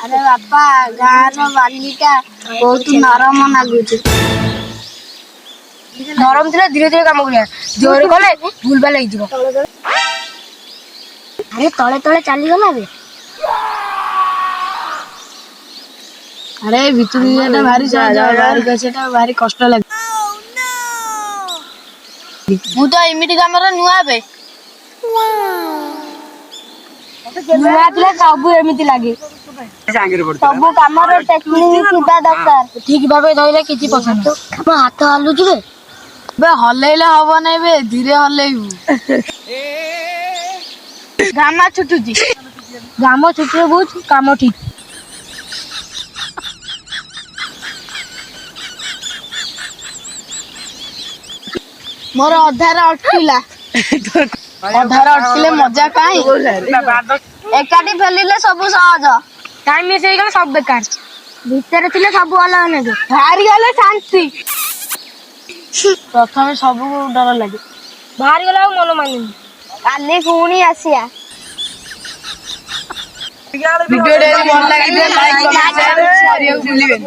ଆରେ ବାପା, ଗାଁର ବାଲିଟା ବହୁତ ନରମ ଲାଗୁଛି। ନରମ ଥିଲେ ଧୀରେ ଧୀରେ କାମ କରିବା, ଜୋରେ କଲେ ଭୁଲ ଭାଲ ହେଇଯିବ। ଆରେ, ତଳେ ତଳେ ଚାଲିଗଲା ବେ। ଆରେ, ଭିତରକୁ ଯିବାଟା ଭାରି ସହଜ, ବାହାରକୁ ଆସିବାଟା ଭାରି କଷ୍ଟ ଲାଗେ। ମୁଁ ତ ଏମିତି କାମରେ ନୂଆ ବେ। ନୂଆ ଥିଲେ ସବୁ ଏମିତି ଲାଗେ। ସବୁ କାମର ଟେକ୍ନିକ ଥିବା ଦରକାର। ଠିକ ଭାବେ ଧରିଲେ କିଛି ପସନ୍ଦ। ମୋ ହାତ ହଲୁଛି ବେ। ବେ, ହଲେଇଲେ ହବ ନାଇଁ ବେ, ଧୀରେ ହଲେଇବୁ। ଘାମ ଛୁଟୁଛି। ଘାମ ଛୁଟିରେ ବହୁତ କାମ ଠିକ। ମୋର ଅଧାରେ ଅଟକିଲା। ଅଧାରେ ଅଟକିଲେ ମଜା କାହିଁ? ଏକାଠି ଫେଲିଲେ ସବୁ ସହଜ। ଟାଇମ ମିସ୍ ହେଇଗଲେ ସବୁ ବେକାର। ଭିତରେ ଥିଲେ ସବୁ ଅଲଗା ଲାଗେ, ବାହାରି ଗଲେ ଶାନ୍ତି। ପ୍ରଥମେ ସବୁ ଡର ଲାଗେ, ବାହାରି ଗଲେ ଆଉ ମନ ମାନେନି। କାଲି ପୁଣି ଆସିବା। ଭିଡିଓ ଟା ଯଦି ଭଲ ଲାଗିଥିବ, ଲାଇକ୍, କମେଣ୍ଟ, ସେୟାର କରିବାକୁ ଭୁଲିବେନି।